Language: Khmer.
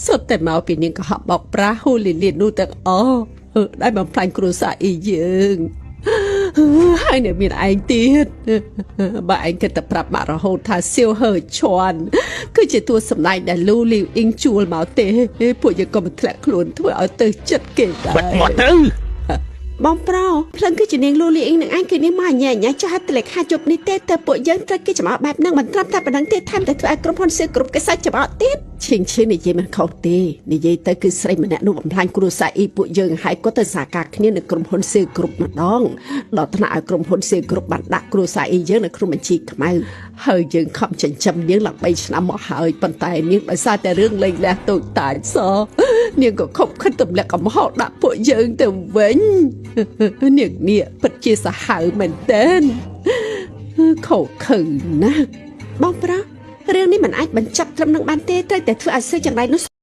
សុទ្ធតែមកពីនាងកុហកបោកប្រាស់ហ៊ូលីលីនោះទាំងអស់ដែលបំផ្លាញគ្រួសារអ៊ីយើងហើយនៅមានឯងទៀតបើឯងគិតតែប្រាប់ម៉ាក់រហូតថាសៀវហឺឈួនគឺជាតួសម្ដែងដែលលូលីវអ៊ីងជួលមកទេពួកយើងក៏មិនធ្លាក់ខ្លួនធ្វើឲ្យទៅចិត្តគេដែរ បាត់មាត់ទៅ បងប្រុសភ្លឹងគឺជានាងលូលីអ៊ីងនឹងឯងគឺនាងមកអញ្ញាអញ្ញាចុះហត្ថលេខាជប់នេះទេតើពួកយើងត្រូវគេចំអកបែបហ្នឹងមិនត្រឹមតែប៉ុណ្្នឹងទេថែមតែធ្វើឲ្យក្រុមហ៊ុនសៀវគ្រប់គេសាច់ចំអកទៀតឈៀងឈៀងនិយាយមិនខុសទេនិយាយទៅគឺស្រីម្នាក់នោះបំផ្លាញគ្រួសារអ៊ីពួកយើងហើយគាត់ទៅសហការគ្នានៅក្រុមហ៊ុនសៀវគ្រប់ម្ដងដល់ថ្នាក់ឲ្យក្រុមហ៊ុនសៀវគ្រប់បានដាក់គ្រួសារអ៊ីយើងនៅក្នុងបញ្ជីខ្មៅហើយយើងខំចិញ្ចឹមនាងឡើង3ឆ្នាំមកហើយប៉ុន្តែនាងដោយសារតែរឿងលេងលះតូចតាចសនាងក៏ខົບខិតទម្លាក់កំហុសដាក់ពួកយើងទៅវិញនាងនេះពិតជាសាហាវមែនទែនខុសខើណាស់បងប្រុសរឿងនេះមិនអាចបញ្ចប់ត្រឹមនឹងបានទេត្រូវតែធ្វើឲ្យសើចចង្រៃនោះ។